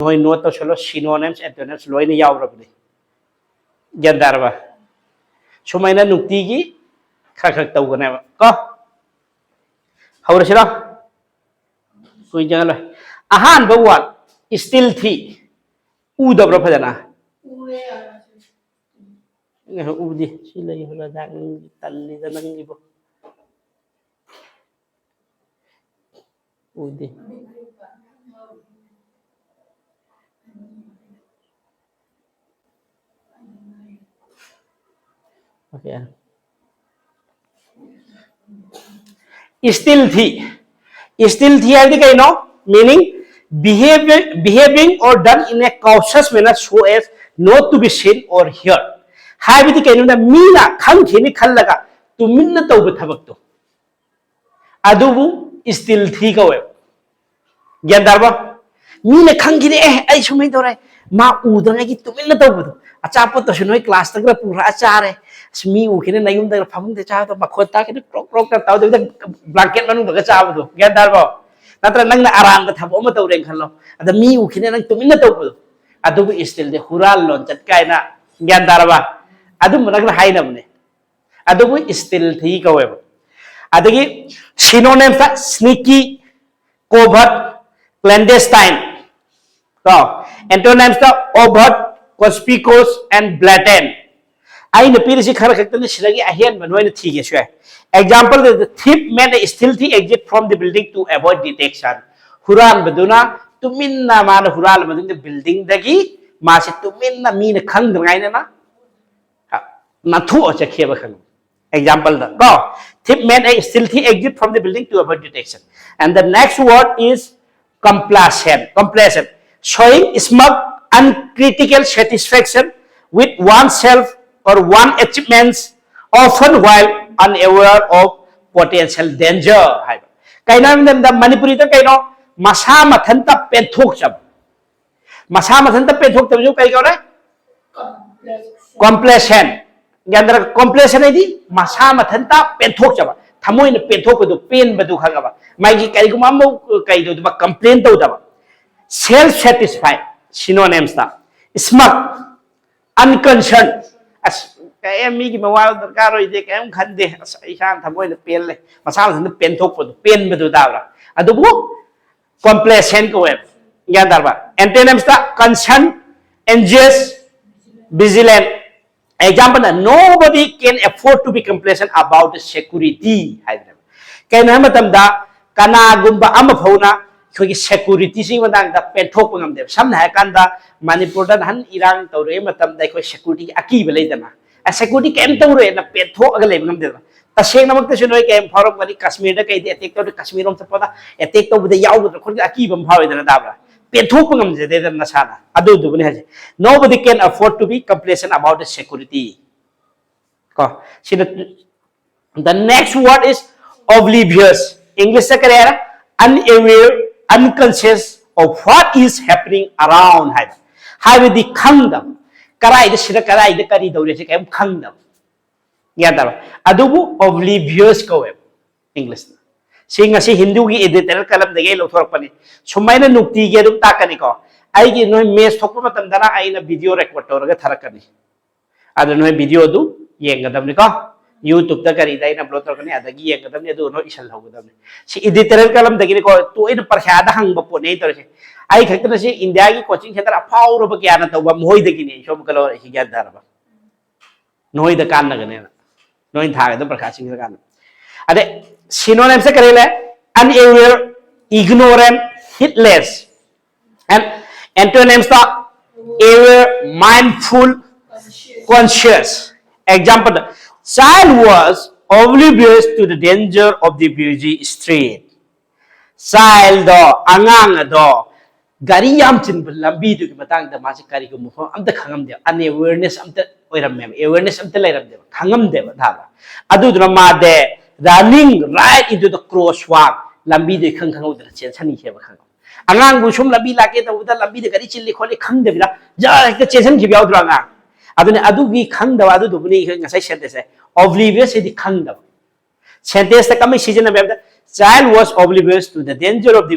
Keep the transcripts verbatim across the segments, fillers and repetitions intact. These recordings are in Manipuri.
ꯅꯣꯏ ꯅꯣꯠ ꯇꯧꯁꯜꯂꯣ, ꯁꯤꯅꯣꯅꯤꯝꯁ ꯑꯦꯟꯇꯣꯅꯤꯝꯁ ꯂꯣꯏꯅ ꯌꯥꯎꯔꯕꯅꯤ꯫ ꯒ꯭ꯌꯥꯟ ꯇꯥꯔꯕ? ꯁꯨꯃꯥꯏꯅ ꯅꯨꯡꯇꯤꯒꯤ ꯈꯔ ꯈꯔ ꯇꯧꯒꯅꯦꯕ ꯀꯣ꯫ ꯍꯧꯔꯁꯤꯔꯣ? ꯀꯨꯏꯅ ꯆꯪꯍꯜꯂꯣꯏ꯫ ꯑꯍꯥꯟꯕ ꯋꯥꯔꯗ, ꯁ꯭ꯇꯤꯜꯊꯤ꯫ ꯎꯗꯕ꯭ꯔꯣ ꯐꯖꯅ? ꯎꯗꯦ꯫ ꯁꯤ ꯂꯩ ꯍꯨꯔꯥ ꯅꯪꯒꯤ ꯇꯜꯂꯤꯗ ꯅꯪꯒꯤꯕꯨ꯫ ꯎꯗꯦ꯫ Okay. ꯁ꯭ꯇꯤꯜꯊꯤ꯫ ꯁ꯭ꯇꯤꯜꯊꯤ ꯍꯥꯏꯕꯗꯤ ꯀꯩꯅꯣ? Meaning, behaving, behaving or done in a cautious manner so as not to be seen or heard. ꯍꯥꯏꯕꯗꯤ ꯀꯩꯅꯣꯗ ꯃꯤꯅ ꯈꯪꯈꯤꯅꯤ ꯈꯜꯂꯒ ꯇꯨꯃꯤꯟꯅ ꯇꯧꯕ ꯊꯕꯛꯇꯣ꯫ ꯑꯗꯨꯕꯨ ꯁ꯭ꯇꯤꯜꯊꯤ ꯀꯧꯋꯦꯕ꯫ ꯒ꯭ꯌꯥꯟ ꯇꯥꯔꯕ? ꯃꯤꯅ ꯈꯪꯈꯤꯅꯤ, "ꯑꯦ, ꯑꯩ ꯁꯨꯃꯥꯏꯅ ꯇꯧꯔꯦ", ꯃꯥ ꯎꯗ꯭ꯔꯤꯉꯩꯒꯤ ꯇꯨꯃꯤꯟꯅ ꯇꯧꯕꯗꯣ꯫ ꯑꯆꯥꯄꯣꯠꯇꯁꯨ ꯅꯣꯏ ꯀ꯭ꯂꯥꯁꯇꯒ ꯄꯨꯔꯛꯑ ꯆꯥꯔꯦ꯫ ꯑꯁ, ꯃꯤ ꯎꯈꯤꯅꯤ, ꯅꯌꯨꯝꯗꯒ ꯐꯃꯨꯡꯗ ꯆꯥꯕꯗꯣ, ꯃꯈꯣꯟ ꯇꯥꯈꯤꯅꯤ, ꯀ꯭ꯔꯣꯛ ꯀ꯭ꯔꯣꯛ ꯀ ꯇꯧꯗꯕꯤꯗ ꯕ꯭ꯂꯥꯡꯀꯦꯠ ꯃꯅꯨꯡꯗꯒ ꯆꯥꯕꯗꯣ꯫ ꯒ꯭ꯌꯥꯟ ꯇꯥꯔꯕꯣ? ꯅꯠꯇ꯭ꯔ ꯅꯪꯅ ꯑꯔꯥꯟꯕ ꯊꯕꯛ ꯑꯃ ꯇꯧꯔꯦꯅ ꯈꯜꯂꯣ, ꯑꯗ ꯃꯤ ꯎꯈꯤꯅꯤ, ꯅꯪ ꯇꯨꯃꯤꯟꯅ ꯇꯧꯕꯗꯣ꯫ ꯑꯗꯨꯕꯨ ꯁ꯭ꯇꯤꯜꯗꯤ ꯍꯨꯔꯥꯟ ꯂꯣꯟꯆꯠ ꯀꯥꯏꯅ꯫ ꯒ꯭ꯌꯥꯟ ꯇꯥꯔꯕ? ꯑꯗꯨꯝꯕ ꯅꯪꯅ ꯍꯥꯏꯅꯕꯅꯦ꯫ ꯑꯗꯨꯕꯨ ꯁ꯭ꯇꯤꯜꯊꯤ ꯀꯧꯋꯦꯕ꯫ ꯑꯗꯒꯤ ꯁꯤꯅꯣꯅꯤꯝꯁꯇ sneaky, covert, clandestine꯫ ꯀꯣ, antonyms ꯇ overt, conspicuous and blatant꯫ ꯑꯩꯅ ꯄꯤꯔꯤꯁꯤ ꯈꯔ ꯈꯛꯇꯅꯤ, ꯁꯤꯗꯒꯤ ꯑꯍꯦꯟꯕ ꯅꯣꯏꯅ ꯊꯤꯒꯦꯁꯨ ꯌꯥꯏ꯫ Example, the thief made a stealthy exit from the building to avoid detection꯫ ꯍꯨꯔꯥꯟꯕꯗꯨꯅ ꯇꯨꯃꯤꯟꯅ ꯃꯥꯅ ꯍꯨꯔꯥꯜꯂ ꯃꯇꯨꯡꯗ building ꯗꯒꯤ ꯃꯥꯁꯤ ꯇꯨꯃꯤꯟꯅ ꯃꯤꯅ ꯈꯪꯗ꯭ꯔꯤꯉꯩꯗꯅ ꯅꯥꯟꯊꯣꯛꯑ ꯆꯠꯈꯤꯕ ꯈꯪꯉꯤ꯫ Example ꯗ ꯀꯣ, thief made a stealthy exit from the building to avoid detection. And the next word is complacent, complacent, showing smug, uncritical satisfaction with oneself or one achievements, often while unaware of potential danger ꯍꯥꯏꯕ꯫ ꯀꯩꯅꯣ ꯍꯥꯏꯕ ꯃꯇꯝꯗ ꯃꯅꯤꯄꯨꯔꯤꯗ ꯀꯩꯅꯣ? ꯃꯁꯥ ꯃꯊꯟꯇ ꯄꯦꯟꯊꯣꯛꯆꯕ꯫ ꯃꯁꯥ ꯃꯊꯟꯇ ꯄꯦꯟꯊꯣꯛꯇꯕꯁꯨ ꯀꯩ ꯀꯧꯔꯦ? ꯀꯝꯄ꯭ꯂꯦꯁꯦꯟ꯫ ꯒ꯭ꯌꯥꯟ ꯇꯥꯔꯛ-, ꯀꯝꯄ꯭ꯂꯦꯁꯦꯟ ꯍꯥꯏꯗꯤ ꯃꯁꯥ ꯃꯊꯟꯇ ꯄꯦꯟꯊꯣꯛꯆꯕ, ꯊꯃꯣꯏꯅ ꯄꯦꯟꯊꯣꯛꯄꯗꯨ, ꯄꯦꯟꯕꯗꯨ ꯈꯪꯉꯕ? ꯃꯥꯒꯤ ꯀꯔꯤꯒꯨꯝꯕ ꯑꯃ ꯀꯩꯗꯧꯗꯕ, ꯀꯝꯄ꯭ꯂꯦꯟ ꯇꯧꯗꯕ꯫ Self satisfied, synonyms ꯇ smug, unconcerned, ꯑꯁ ꯀꯩꯝ ꯃꯤꯒꯤ ꯃꯋꯥ ꯗꯔꯀꯥꯔ ꯑꯣꯏꯗꯦ, ꯀꯩꯝ ꯈꯟꯗꯦ, ꯑꯁ ꯑꯩ ꯏꯁꯥꯅ ꯊꯃꯣꯏꯅ ꯄꯦꯜꯂꯦ, ꯃꯁꯥ ꯃꯊꯟꯇ ꯄꯦꯟꯊꯣꯛꯄꯗꯣ, ꯄꯦꯟꯕꯗꯨ ꯇꯥꯕ꯭ꯔꯥ? ꯑꯗꯨꯕꯨ complacent ꯀꯧꯋꯦꯕ꯫ ꯒ꯭ꯌꯥꯟ ꯇꯥꯔꯕ? Antonyms ꯇ concern, anxious, vigilant꯫ Example ꯅ, "Nobody can afford to be complacent about the security" ꯍꯥꯏꯕꯅꯦꯕ꯫ ꯀꯩꯅꯣ ꯍꯥꯏꯕ ꯃꯇꯝꯗ, ꯀꯅꯥꯒꯨꯝꯕ ꯑꯃ ꯐꯥꯎꯅ ꯑꯩꯈꯣꯏꯒꯤ security ꯁꯤꯒꯤ ꯃꯇꯥꯡꯗ ꯄꯦꯟꯊꯣꯛꯄ ꯉꯝꯗꯦꯕ꯫ ꯁꯝꯅ ꯍꯥꯏꯔꯀꯥꯟꯗ, ꯃꯅꯤꯄꯨꯔꯗ ꯅꯍꯥꯟ ꯏꯔꯥꯡ ꯇꯧꯔꯛꯏ ꯃꯇꯝꯗ ꯑꯩꯈꯣꯏ security ꯒꯤ ꯑꯀꯤꯕ ꯂꯩꯗꯅ, ꯑ, security ꯀꯩꯝ ꯇꯧꯔꯣꯏꯅ ꯄꯦꯟꯊꯣꯛꯑꯒ ꯂꯩꯕ ꯉꯝꯗꯦꯗꯅ꯫ ꯇꯁꯦꯡꯅꯃꯛꯇꯁꯨ ꯅꯣꯏ ꯀꯩꯝ ꯐꯥꯎꯔꯝꯒꯅꯤ, ꯀꯥꯁꯃꯤꯔꯗ ꯀꯩꯗ attack ꯇꯧꯔꯗꯤ, ꯀꯥꯁꯃꯤꯔ ꯔꯣꯝ ꯆꯠꯄꯗ attack ꯇꯧꯕꯗ ꯌꯥꯎꯒꯗ꯭ꯔꯥ ꯈꯣꯠꯀꯗ꯭ꯔꯥ ꯑꯀꯤꯕ ꯑꯃ ꯐꯥꯎꯔꯤꯗꯅ, ꯇꯥꯕ꯭ꯔꯥ? ꯄꯦꯟꯊꯣꯛꯄ ꯉꯝꯖꯗꯦꯗꯅ ꯅꯁꯥꯅ꯫ ꯑꯗꯨꯗꯨꯕꯨꯅꯤ ꯍꯥꯏꯁꯦ, "Nobody can afford to be complacent about the security" ꯀꯣ꯫ ꯁꯤꯅ, the next word is oblivious, English ꯇ ꯀꯔꯤ ꯍꯥꯏꯔꯦ? Unaware, unconscious of what is happening around ꯍꯥꯏꯕ꯫ ꯍꯥꯏꯕꯗꯤ ꯈꯪꯗꯕ, ꯀꯔꯥꯏꯗ ꯁꯤꯗ ꯀꯔꯥꯏꯗ ꯀꯔꯤ ꯇꯧꯔꯤꯁꯦ ꯀꯔꯤꯝ ꯈꯪꯗꯕ꯫ ꯒ꯭ꯌꯥꯟ ꯇꯥꯕ? ꯑꯗꯨꯕꯨ oblivious ꯀꯧꯋꯦꯕ English ꯇ꯫ ꯁꯤ ꯉꯁꯤ ꯍꯤꯟꯗꯨꯒꯤ editorial column ꯗꯒꯤ ꯑꯩ ꯂꯧꯊꯣꯔꯛꯄꯅꯤ꯫ ꯁꯨꯃꯥꯏꯅ ꯅꯨꯡꯇꯤꯒꯤ ꯑꯗꯨꯝ ꯇꯥꯛꯀꯅꯤꯀꯣ꯫ ꯑꯩꯒꯤ ꯅꯣꯏ match ꯊꯣꯛꯄ ꯃꯇꯝꯗꯅ ꯑꯩꯅ video record ꯇꯧꯔꯒ ꯊꯥꯔꯛꯀꯅꯤ꯫ ꯑꯗꯨ ꯅꯣꯏ video ꯗꯨ ꯌꯦꯡꯒꯗꯕꯅꯤꯀꯣ꯫ YouTube ꯇ ꯀꯔꯤꯗ ꯑꯩꯅ upload ꯇꯧꯔꯛꯀꯅꯤ, ꯑꯗꯒꯤ ꯌꯦꯡꯒꯗꯕꯅꯤ, ꯑꯗꯨꯒ ꯅꯣꯏ ꯏꯁꯜꯍꯧꯒꯗꯕꯅꯤ꯫ ꯁꯤ editorial column ꯗꯒꯤꯅꯤꯀꯣ, ꯇꯣꯏꯅ ꯄꯔꯤꯈꯥꯗ ꯍꯪꯕ ꯄꯣꯠꯅꯦ ꯑꯩꯅ ꯇꯧꯔꯤꯁꯦ꯫ ꯑꯩ ꯈꯛꯇꯅ ꯁꯤ ꯏꯟꯗꯤꯌꯥꯒꯤ coaching centre ꯑꯐꯥꯎꯔꯕ ꯀꯌꯥꯅ ꯇꯧꯕ ꯃꯈꯣꯏꯗꯒꯤꯅꯤ ꯑꯩ ꯁꯣꯝ ꯀꯂꯣ ꯑꯩꯁꯤ ꯒ꯭ꯌꯥꯟ ꯇꯥꯔꯕ? ꯅꯣꯏꯗ ꯀꯥꯟꯅꯒꯅꯦꯅ, ꯅꯣꯏꯅ ꯊꯥꯒꯗꯕ ꯄꯔꯤꯈꯥꯁꯤꯡꯁꯤꯗ ꯀꯥꯟꯅ꯫ ꯑꯗꯩ synonyms ꯁꯦ ꯀꯔꯤ ꯂꯩ? Unaware, ignorant, heedless꯫ And antonyms ꯇ aware, mindful, conscious꯫ Example, child was oblivious to the danger of the busy street꯫ Child ꯗꯣ, ꯑꯉꯥꯡ ꯑꯗꯣ, ꯒꯥꯔꯤ ꯌꯥꯝ ꯆꯤꯟꯕ ꯂꯝꯕꯤꯗꯨꯒꯤ ꯃꯇꯥꯡꯗ ꯃꯥꯁꯦ ꯀꯔꯤꯒꯨꯝꯕ ꯃꯐꯝ ꯑꯝꯇ ꯈꯪꯉꯝꯗꯦꯕ, unaware ꯅꯦꯁ ꯑꯝꯇ ꯑꯣꯏꯔꯝꯃꯦꯕ, awareness ꯑꯝꯇ ꯂꯩꯔꯝꯗꯦꯕ, ꯈꯪꯉꯝꯗꯦꯕ ꯊꯥꯕ꯫ ꯑꯗꯨꯗꯨꯅ ꯃꯥꯗꯦ running right into the crosswalk, ꯂꯝꯕꯤꯗꯣ ꯏꯈꯪ ꯈꯪꯍꯧꯗꯅ ꯆꯦꯟꯁꯟꯈꯤꯑꯕ, ꯈꯪꯉꯕ? ꯑꯉꯥꯡꯕꯨ ꯁꯨꯝ ꯂꯝꯕꯤ ꯂꯥꯛꯀꯦ ꯇꯧꯕꯗ ꯂꯝꯕꯤꯗ ꯒꯥꯔꯤ ꯆꯤꯜꯂꯤ ꯈꯣꯠꯂꯤ ꯈꯪꯗꯕꯤꯗ ꯖꯔ ꯍꯦꯛꯇ ꯆꯦꯟꯁꯟꯈꯤꯕ ꯌꯥꯎꯗ꯭ꯔꯣ ꯑꯉꯥꯡ? ꯑꯗꯨꯅ ꯑꯗꯨꯒꯤ ꯈꯪꯗꯕ ꯑꯗꯨꯗꯨꯕꯨꯅꯤ ꯉꯁꯥꯏ sentence ꯁꯦ oblivious ꯍꯥꯏꯗꯤ ꯈꯪꯗꯕ꯫ Sentence ꯇ ꯀꯃꯥꯏꯅ ꯁꯤꯖꯤꯟꯅꯕ ꯍꯥꯏꯕꯗ, "Child was oblivious to the danger of the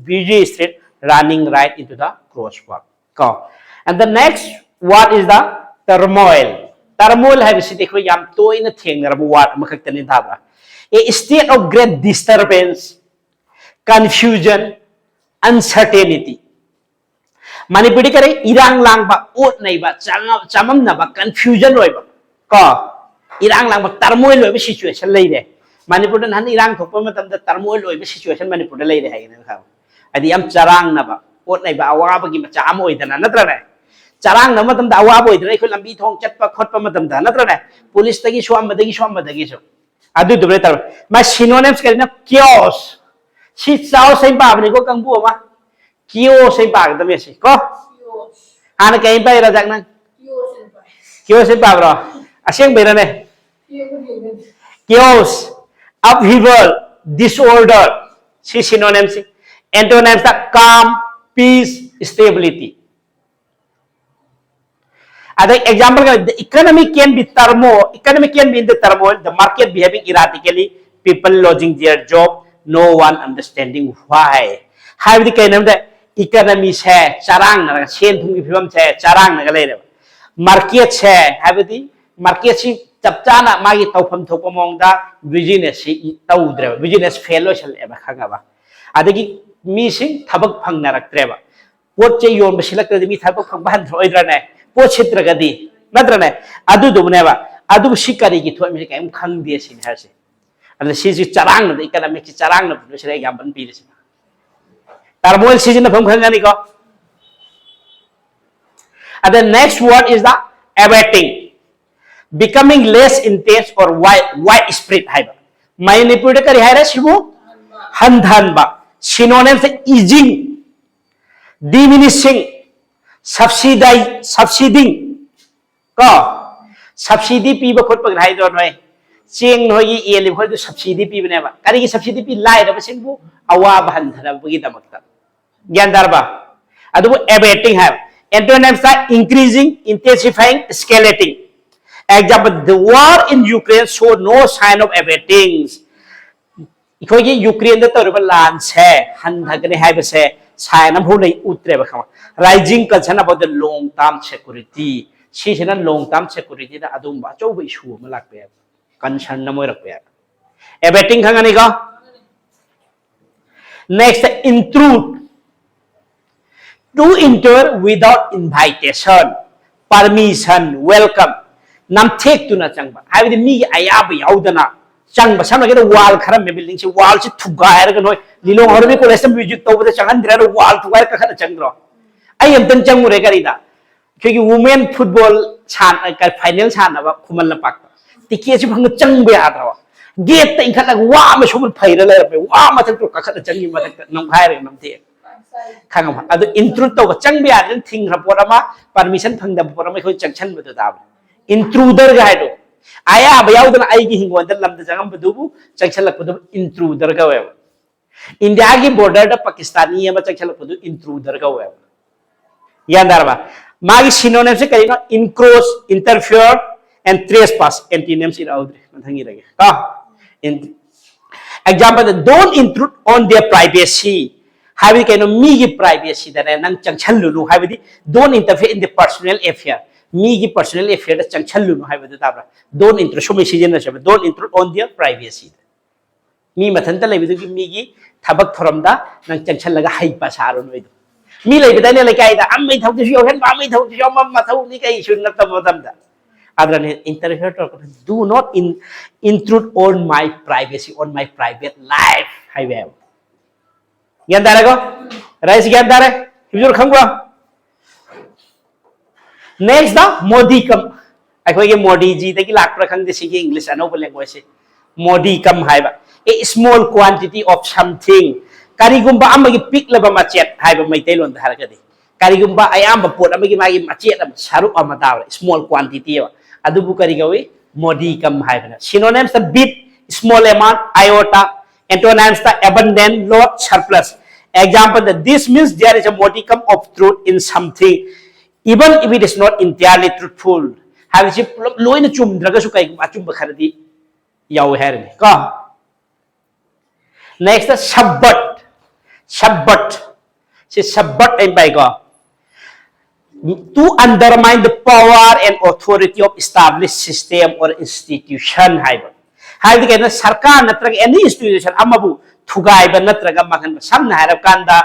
busy street Running right into the crosswalk. ꯀꯣ, and the next word is the turmoil. Turmoil ꯍꯥꯏꯕꯁꯤꯗꯤ ꯑꯩꯈꯣꯏ ꯌꯥꯝ ꯇꯣꯏꯅ ꯊꯦꯡꯅꯔꯕ word ꯑꯃꯈꯛꯇꯅꯤ, ꯊꯥꯕ꯭ꯔꯥ? A state of great disturbance, confusion, uncertainty. ꯃꯅꯤꯄꯨꯔꯗꯤ ꯀꯔꯤ? ꯏꯔꯥꯡ ꯂꯥꯡꯕ, ꯑꯣꯠ ꯅꯩꯕ, ꯆꯥꯉ- ꯆꯃꯝꯅꯕ, confusion ꯑꯣꯏꯕ, ꯀꯣ, ꯏꯔꯥꯡ ꯂꯥꯡꯕ, turmoil ꯑꯣꯏꯕ situation ꯂꯩꯔꯦ꯫ ꯃꯅꯤꯄꯨꯔꯗ ꯅꯍꯥꯟ ꯏꯔꯥꯡ ꯊꯣꯛꯄ ꯃꯇꯝꯗ turmoil ꯑꯣꯏꯕ situation ꯃꯅꯤꯄꯨꯔꯗ ꯂꯩꯔꯦ ꯍꯥꯏꯒꯅꯤ, ꯈꯪꯉꯕ? ꯍꯥꯏꯗꯤ ꯌꯥꯝ ꯆꯔꯥꯡꯅꯕ, ꯑꯣꯠ ꯅꯩꯕ, ꯑꯋꯥꯕꯒꯤ ꯃꯆꯥꯛ ꯑꯃ ꯑꯣꯏꯗꯅ, ꯅꯠꯇ꯭ꯔꯅꯦ? ꯆꯔꯥꯡꯅꯕ ꯃꯇꯝꯗ ꯑꯋꯥꯕ ꯑꯣꯏꯗꯅ ꯑꯩꯈꯣꯏ ꯂꯝꯕꯤ ꯊꯣꯡ ꯆꯠꯄ ꯈꯣꯠꯄ ꯃꯇꯝꯗ, ꯅꯠꯇ꯭ꯔꯅꯦ? ꯄꯨꯂꯤꯁꯇꯒꯤꯁꯨ ꯑꯃꯗꯒꯤꯁꯨ ꯑꯃꯗꯒꯤꯁꯨ꯫ ꯑꯗꯨꯗꯨꯃ ꯇꯧꯔꯦ꯫ ꯃꯥ synonyms ꯀꯔꯤꯅꯣ? Chaos꯫ ꯁꯤ ꯆꯥꯎꯁ ꯍꯥꯏꯅ ꯄꯥꯕꯅꯤꯀꯣ, ꯀꯥꯡꯕꯨ ꯑꯃ꯫ Chaos ꯍꯥꯏꯅ ꯄꯥꯒꯗꯕꯅꯦ ꯁꯤ ꯀꯣ꯫ ꯍꯥꯟꯅ ꯀꯩ ꯍꯥꯏꯅ ꯄꯥꯏ, ꯔꯥꯖꯥꯛ, ꯅꯪ? Chaos ꯍꯥꯏꯅ ꯄꯥꯕ꯭ꯔꯣ? ꯑꯁꯦꯡꯕꯩꯔꯅꯦ? Chaos, upheaval, disorder꯫ ꯁꯤ synonyms ꯁꯤ꯫ Antonyms ꯇ calm, peace, stability꯫ ꯑꯗꯩ example ꯀ, the economy can be turmoil, economy can be in the turmoil, the market behaving erratically, people losing their job, no one understanding why꯫ ꯍꯥꯏꯕꯗꯤ ꯀꯩꯅꯣ ꯍꯥꯏꯕꯗ, economy ꯁꯦ ꯆꯔꯥꯡꯅꯔꯒ, ꯁꯦꯟ ꯊꯨꯝꯒꯤ ꯐꯤꯕꯝꯁꯦ ꯆꯔꯥꯡꯅꯔꯒ ꯂꯩꯔꯦꯕ꯫ Market ꯁꯦ, ꯍꯥꯏꯕꯗꯤ market ꯁꯤ ꯆꯞ ꯆꯥꯅ ꯃꯥꯒꯤ ꯇꯧꯐꯝ ꯊꯣꯛꯄ ꯃꯑꯣꯡꯗ business ꯁꯤ ꯇꯧꯗ꯭ꯔꯦꯕ, business fail ꯑꯣꯏꯁꯜꯂꯛꯑꯦꯕ, ꯈꯪꯉꯕ? ꯑꯗꯒꯤ ꯃꯤꯁꯤꯡ ꯊꯕꯛ ꯐꯪꯅꯔꯛꯇ꯭ꯔꯦꯕ꯫ ꯄꯣꯠ ꯆꯩ ꯌꯣꯟꯕ ꯁꯤꯠꯂꯛꯇ꯭ꯔꯗꯤ ꯃꯤ ꯊꯕꯛ ꯐꯪꯕ ꯍꯟꯊꯔꯛꯑꯣꯏꯗ꯭ꯔꯅꯦ? ꯄꯣꯠ ꯁꯤꯠꯇ꯭ꯔꯒꯗꯤ, ꯅꯠꯇ꯭ꯔꯅꯦ? ꯑꯗꯨꯗꯨꯕꯨꯅꯦꯕ꯫ ꯑꯗꯨꯕꯨ ꯁꯤ ꯀꯔꯤꯒꯤ ꯊꯣꯛꯏꯕꯅꯣ ꯀꯔꯤꯝ ꯈꯪꯗꯦ ꯁꯤꯅꯤ ꯍꯥꯏꯁꯦ꯫ ꯑꯗꯨꯅ ꯁꯤꯁꯤ ꯆꯔꯥꯡꯅꯕ, economic ꯁꯤ ꯆꯔꯥꯡꯅꯕꯗꯨꯅ ꯁꯤꯗ example ꯄꯤꯔꯤꯁꯤꯅ꯫ Turmoil ꯁꯤꯖꯤꯟꯅꯐꯝ ꯈꯪꯒꯅꯤꯀꯣ꯫ And the next word is the abating, becoming less intense or wide, widespread ꯍꯥꯏꯕ꯫ ꯃꯅꯤꯄꯨꯔꯗ ꯀꯔꯤ ꯍꯥꯏꯔꯦ ꯁꯤꯕꯨ? ꯍꯟꯊꯍꯟꯕ꯫ Synonyms ꯇ easing, diminishing, subsidi, subsiding, ꯀꯣ, subsidy ꯄꯤꯕ ꯈꯣꯠꯄꯒꯤ ꯍꯥꯏꯗ꯭ꯔꯣ ꯅꯣꯏ? ꯆꯦꯡ ꯅꯣꯏꯒꯤ ꯌꯦꯜꯂꯤꯕ ꯈꯣꯠꯇꯨ subsidy ꯄꯤꯕꯅꯦꯕ꯫ ꯀꯔꯤꯒꯤ subsidy ꯄꯤ? ꯂꯥꯏꯔꯕꯁꯤꯡꯕꯨ ꯑꯋꯥꯕ ꯍꯟꯊꯅꯕꯒꯤꯗꯃꯛꯇ꯫ ꯒ꯭ꯌꯥꯟ ꯇꯥꯔꯕ? ꯑꯗꯨꯕꯨ abating ꯍꯥꯏꯕ꯫ Antonyms ꯇ increasing, intensifying, escalating꯫ Example, the war in Ukraine show no sign of abating꯫ ꯑꯩꯈꯣꯏꯒꯤ ꯌꯨꯀ꯭ꯔꯦꯟꯗ ꯇꯧꯔꯤꯕ ꯂꯥꯟꯁꯦ ꯍꯟꯊꯒꯅꯤ ꯍꯥꯏꯕꯁꯦ ꯁꯥꯏꯟ ꯑꯃꯐꯥꯎ ꯂꯩ ꯎꯠꯇ꯭ꯔꯦꯕ, ꯈꯪꯕ? Raising concern about the long term security, ꯁꯤꯁꯤꯅ long term security ꯗ ꯑꯗꯨꯒꯨꯝꯕ ꯑꯆꯧꯕ ꯏꯁꯨ ꯑꯃ ꯂꯥꯛꯄ ꯌꯥꯏ, ꯀꯟꯁꯔꯟ ꯑꯃ ꯑꯣꯏꯔꯛꯄ ꯌꯥꯏ꯫ Abetting ꯈꯪꯉꯅꯤꯀꯣ? Next, intrude. To enter without invitation, permission, welcome. ꯅꯝꯊꯦꯛꯇꯨꯅ ꯆꯪꯕ ꯍꯥꯏꯕꯗꯤ ꯃꯤꯒꯤ ꯑꯌꯥꯕ ꯌꯥꯎꯗꯅ ꯆꯪꯕ꯫ ꯁꯝꯅ ꯍꯥꯏꯔꯕꯗ ꯋꯥꯜ ꯈꯔ ꯑꯃ, ꯕꯤꯜꯗꯤꯡꯁꯦ ꯋꯥꯜꯁꯦ ꯊꯨꯒꯥꯏꯔꯒ ꯅꯣꯏ ꯂꯤꯂꯣꯡ ꯍꯧꯔꯝꯃꯤ ꯀꯣꯂꯦꯖꯇ ꯃ꯭ꯌꯨꯖꯤꯛ ꯇꯧꯕꯗ ꯆꯪꯍꯟꯗ꯭ꯔꯦ, ꯑꯗꯣ ꯋꯥꯜ ꯊꯨꯒꯥꯏꯔ ꯀꯥꯈꯠꯂ ꯆꯪꯈ꯭ꯔꯣ? ꯑꯩ ꯑꯝꯇꯪ ꯆꯪꯉꯨꯔꯦ ꯀꯔꯤꯗ, ꯑꯩꯈꯣꯏꯒꯤ ꯋꯨꯃꯦꯟ ꯐꯨꯠꯕꯣꯜ ꯐꯥꯏꯅꯦꯜ ꯁꯥꯟꯅꯕ ꯈꯨꯃꯟ ꯂꯝꯄꯥꯛꯇ ꯇꯤꯀꯦꯠꯁꯤ ꯐꯪꯅ ꯆꯪꯕ ꯌꯥꯗ꯭ꯔꯕ? ꯒꯦꯠꯇ ꯏꯟꯈꯠꯂꯒ ꯋꯥ ꯑꯃ ꯁꯨꯝ ꯐꯩꯔ ꯂꯩꯔꯝꯃꯦ, ꯋꯥ ꯃꯊꯛꯇ ꯀꯥꯈꯠꯂ ꯆꯪꯉꯤ, ꯃꯊꯛꯇ ꯅꯝꯈꯥꯏꯔꯒ ꯅꯝꯊꯦꯛꯑꯦ꯫ ꯈꯪꯉꯕ? ꯑꯗꯨ ꯏꯟꯇ꯭ꯔꯨꯠ ꯇꯧꯕ, ꯆꯪꯕ ꯌꯥꯗꯅ ꯊꯤꯡꯈ꯭ꯔ ꯄꯣꯠ ꯑꯃ, ꯄꯔꯃꯤꯁꯟ ꯐꯪꯗꯕ ꯄꯣꯠ ꯑꯃ ꯑꯩꯈꯣꯏ ꯆꯪꯁꯟꯕꯗꯣ ꯇꯥꯕ꯫ ꯏꯟꯇ꯭ꯔꯨꯗꯔꯒ ꯍꯥꯏꯗꯣ, ꯑꯌꯥꯕ ꯌꯥꯎꯗꯅ ꯑꯩꯒꯤ ꯍꯤꯡꯒꯣꯜꯗ ꯂꯝꯗ ꯆꯪꯉꯝꯕꯗꯨꯕꯨ ꯆꯪꯁꯜꯂꯛꯄꯗꯨꯕꯨ ꯏꯟꯇ꯭ꯔꯨꯗꯔ ꯀꯧꯋꯦꯕ꯫ ꯏꯟꯗꯤꯌꯥꯒꯤ ꯕꯣꯔꯗꯔꯗ ꯄꯥꯀꯤꯁꯇꯥꯅꯤ ꯑꯃ ꯆꯪꯁꯜꯂꯛꯄꯗꯨ ꯏꯟꯇ꯭ꯔꯨꯗꯔ ꯀꯧꯋꯦꯕ꯫ ꯒ꯭ꯌꯥꯟ ꯇꯥꯔꯕ? ꯃꯥꯒꯤ ꯁꯤꯅꯣꯅꯤꯝꯁꯦ ꯀꯔꯤꯅꯣ? Encroach, interfere and trespass. Antonyms ꯏꯔꯛꯍꯧꯗ꯭ꯔꯦ, ꯃꯊꯪ ꯏꯔꯒꯦ ꯀꯣ꯫ ꯑꯦꯛꯖꯥꯝꯄꯜꯗ, don't intrude on their privacy ꯍꯥꯏꯕꯗꯤ ꯀꯩꯅꯣ? ꯃꯤꯒꯤ ꯄ꯭ꯔꯥꯏꯚꯦꯁꯤꯗꯅꯦ ꯅꯪ ꯆꯪꯁꯜꯂꯨꯅꯨ ꯍꯥꯏꯕꯗꯤ, don't interfere in the personal affair, ꯃꯤꯒꯤ personal affair ꯗ ꯆꯪꯁꯜꯂꯨꯅꯨ ꯍꯥꯏꯕꯗꯨ ꯇꯥꯕ꯭ꯔꯥ? Don't intrude, ꯁꯨꯝ ꯁꯤꯖꯤꯟꯅꯁꯦꯕ, don't intrude on their privacy. ꯃꯤ ꯃꯊꯟꯇ ꯂꯩꯕꯗꯨꯒꯤ ꯃꯤꯒꯤ ꯊꯕꯛ ꯊꯧꯔꯝꯗ ꯅꯪ ꯆꯪꯁꯜꯂꯒ ꯍꯩꯄꯥ ꯁꯥꯔꯨꯅꯨ ꯍꯥꯏꯗꯣ꯫ ꯃꯤ ꯂꯩꯕꯗꯥꯏꯅꯦ ꯂꯩꯀꯥꯏꯗ, ꯑꯃꯒꯤ ꯊꯕꯛꯇꯁꯨ ꯌꯥꯎꯍꯟꯕ, ꯑꯃꯒꯤ ꯊꯕꯛꯇꯁꯨ ꯌꯥꯎꯍꯟꯕ, ꯃꯊꯧꯅꯤ ꯀꯩꯁꯨ ꯅꯠꯇꯕ ꯃꯇꯝꯗ꯫ ꯑꯗꯨꯅ interfere ꯇꯧꯔꯛꯀꯅꯨ꯫ Do not in, intrude on my privacy, on my private life ꯍꯥꯏꯕ ꯌꯥꯏꯕ꯫ ꯒ꯭ꯌꯥꯟ ꯇꯥꯔꯦꯀꯣ? ꯔꯥꯏꯁ ꯒ꯭ꯌꯥꯟ ꯇꯥꯔꯦ? ꯍꯤꯞꯖꯨꯔ ꯈꯪꯕ꯭ꯔꯣ? Next ꯗ ꯃꯣꯗꯤꯀꯝ꯫ ꯑꯩꯈꯣꯏꯒꯤ ꯃꯣꯗꯤꯖꯤꯗꯒꯤ ꯂꯥꯛꯄ꯭ꯔꯥ ꯈꯪꯗꯦ ꯁꯤꯒꯤ English ꯑꯅꯧꯕ language ꯁꯦ꯫ ꯃꯣꯗꯤꯀꯝ ꯍꯥꯏꯕ, a small quantity of something, ꯀꯔꯤꯒꯨꯝꯕ ꯑꯃꯒꯤ ꯄꯤꯛꯂꯕ ꯃꯆꯦꯠ ꯍꯥꯏꯕ ꯃꯩꯇꯩꯂꯣꯟꯗ ꯍꯥꯏꯔꯒꯗꯤ꯫ ꯀꯔꯤꯒꯨꯝꯕ ꯑꯌꯥꯝꯕ ꯄꯣꯠ ꯑꯃꯒꯤ ꯃꯥꯒꯤ ꯃꯆꯦꯠ ꯑꯃ, ꯁꯔꯨꯛ ꯑꯃ ꯇꯥꯕ, small quantity ꯑꯃ, ꯑꯗꯨꯕꯨ ꯀꯔꯤ ꯀꯧꯏ? ꯃꯣꯗꯤꯀꯝ ꯍꯥꯏꯕꯅ꯫ Synonyms the bit, small amount, iota. Antonyms the abundant, lot, surplus. Example the, this means there is a modicum of truth in something, even if it is not entirely truthful. ꯍꯥꯏꯕꯁꯤ ꯄꯨꯂꯞ ꯂꯣꯏꯅ ꯆꯨꯝꯗ꯭ꯔꯒꯁꯨ ꯀꯩꯒꯨꯝꯕ ꯑꯆꯨꯝꯕ ꯈꯔꯗꯤ ꯌꯥꯎꯋꯦ ꯍꯥꯏꯔꯅꯤ ꯀꯣ꯫ Next ꯗ subvert, subvert, ꯁꯤ subvert ꯑꯩꯅ ꯄꯥꯏꯀꯣ꯫ To undermine the power and authority of established system or institution ꯍꯥꯏꯕ꯫ ꯍꯥꯏꯕꯗꯤ ꯀꯩꯅꯣ, ꯁꯔꯀꯥꯔ ꯅꯠꯇ꯭ꯔꯒ any institution ꯑꯃꯕꯨ ꯊꯨꯒꯥꯏꯕ ꯅꯠꯇ꯭ꯔꯒ ꯃꯥꯡꯍꯟꯕ꯫ ꯁꯝꯅ ꯍꯥꯏꯔꯀꯥꯟꯗ,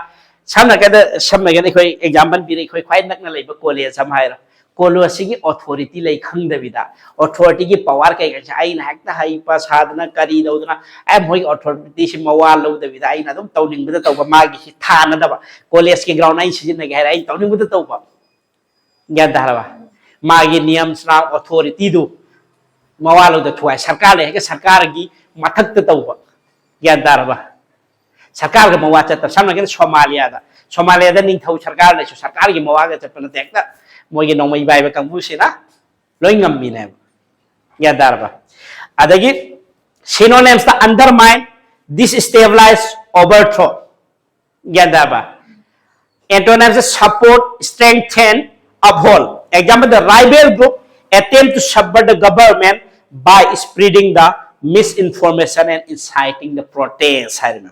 ꯁꯝꯅ ꯀꯩꯗ ꯁꯝꯅ ꯀꯩꯗ ꯑꯩꯈꯣꯏ example ꯄꯤꯔꯦ, ꯑꯩꯈꯣꯏ ꯈ꯭ꯋꯥꯏ ꯅꯛꯅ ꯂꯩꯕ college ꯑꯃ ꯍꯥꯏꯔꯣ꯫ College ꯑꯁꯤꯒꯤ authority ꯂꯩ ꯈꯪꯗꯕꯤꯗ, authority ꯒꯤ power ꯀꯩꯀꯩꯁꯦ ꯑꯩꯅ ꯍꯦꯛꯇ ꯍꯩꯄ ꯁꯥꯗꯅ ꯀꯔꯤ ꯇꯧꯗꯅ, ꯑꯦ, ꯃꯣꯏꯒꯤ authority ꯁꯤ ꯃꯋꯥ ꯂꯧꯗꯕꯤꯗ ꯑꯩꯅ ꯑꯗꯨꯝ ꯇꯧꯅꯤꯡꯕꯗ ꯇꯧꯕ, ꯃꯥꯒꯤ ꯁꯤ ꯊꯥꯅꯗꯕ, college ꯀꯤ ground ꯑꯩꯅ ꯁꯤꯖꯤꯟꯅꯒꯦ ꯍꯥꯏꯔ ꯑꯩꯅ ꯇꯧꯅꯤꯡꯕꯗ ꯇꯧꯕ꯫ ꯒ꯭ꯌꯥꯟ ꯇꯥꯔꯕ? ꯃꯥꯒꯤ ꯅꯤꯌꯝ ꯁꯅꯥ authority ꯗꯨ ꯃꯋꯥ ꯂꯧꯗ ꯊꯨꯒꯥꯏ, ꯁꯔꯀꯥꯔ ꯂꯩ ꯍꯥꯏꯔꯒ ꯁꯔꯀꯥꯔꯒꯤ ꯃꯊꯛꯇ ꯇꯧꯕ꯫ ꯒ꯭ꯌꯥꯟ ꯇꯥꯔꯕ? ꯁꯔꯀꯥꯔꯒ ꯃꯋꯥ ꯆꯠꯇꯕ꯫ ꯁꯝꯅ ꯍꯥꯏꯔꯕꯗ ꯁꯣꯃꯥꯂꯤꯌꯥꯗ, ꯁꯣꯃꯥꯂꯤꯌꯥꯗ ꯅꯤꯡꯊꯧ ꯁꯔꯀꯥꯔ ꯂꯩꯁꯨ ꯁꯔꯀꯥꯔꯒꯤ ꯃꯋꯥꯒ ꯆꯠꯄ ꯅꯠꯇꯦ, ꯍꯦꯛꯇ ꯃꯣꯏꯒꯤ ꯅꯣꯡꯃꯩ ꯄꯥꯏꯕ ꯀꯥꯡꯕꯨꯁꯤꯅ ꯂꯣꯏ ꯉꯝꯃꯤꯅꯦꯕ꯫ ꯒ꯭ꯌꯥꯟ ꯇꯥꯔꯕ? ꯑꯗꯒꯤ synonyms ꯇ undermine, destabilize, overthrow꯫ ꯒ꯭ꯌꯥꯟ ꯇꯥꯔꯕ? Antonyms ꯇ support, strengthen, uphold꯫ Example, the rebel group attempt to subvert the government by spreading the misinformation and inciting the protest ꯍꯥꯏꯔꯤꯅꯦ꯫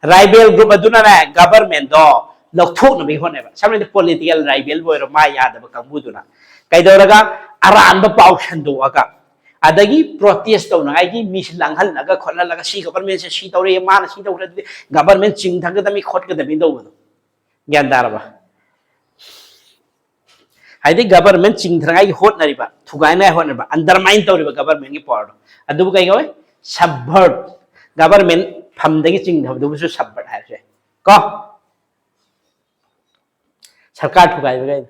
Rebel group ꯑꯗꯨꯅꯅꯦ government ꯗꯣ ꯂꯧꯊꯣꯛꯅꯕꯒꯤ ꯍꯣꯠꯅꯕ꯫ ꯁꯝꯅ ꯍꯥꯏꯔꯕꯗ political rebel ꯑꯣꯏꯔꯣ, ꯃꯥ ꯌꯥꯗꯕ ꯀꯥꯡꯕꯨꯗꯨꯅ ꯀꯩꯗꯧꯔꯒ, ꯑꯔꯥꯟꯕ ꯄꯥꯎ ꯁꯟꯗꯣꯛꯑꯒ, ꯑꯗꯒꯤ protest ꯇꯧꯅꯉꯥꯏꯒꯤ ꯃꯤꯁꯤ ꯂꯥꯡꯍꯜꯂꯒ ꯈꯣꯠꯍꯜꯂꯒ, ꯁꯤ government ꯁꯦ ꯁꯤ ꯇꯧꯔꯦ, ꯃꯥꯅ ꯁꯤ ꯇꯧꯔꯦ, ꯑꯗꯨꯗꯤ government ꯆꯤꯡꯊꯒꯗꯕꯅꯤ ꯈꯣꯠꯀꯗꯕꯅꯤ ꯇꯧꯕꯗꯣ꯫ ꯒ꯭ꯌꯥꯟ ꯇꯥꯔꯕ? ꯍꯥꯏꯗꯤ government ꯆꯤꯡꯊꯅꯉꯥꯏꯒꯤ ꯍꯣꯠꯅꯔꯤꯕ, ꯊꯨꯒꯥꯏꯅꯉꯥꯏ ꯍꯣꯠꯅꯔꯤꯕ, undermine ꯇꯧꯔꯤꯕ government ꯀꯤ power ꯗꯣ, ꯑꯗꯨꯕꯨ ꯀꯩ ꯀꯧꯏ? Subvert꯫ Government ꯐꯝꯗꯒꯤ ꯆꯤꯡꯊꯕꯗꯨꯕꯨꯁꯨ subvert ꯍꯥꯏꯔꯁꯨ ꯌꯥꯏ ꯀꯣ꯫ ꯁꯔꯀꯥꯔ ꯊꯨꯒꯥꯏꯕ ꯀꯩꯅꯣ꯫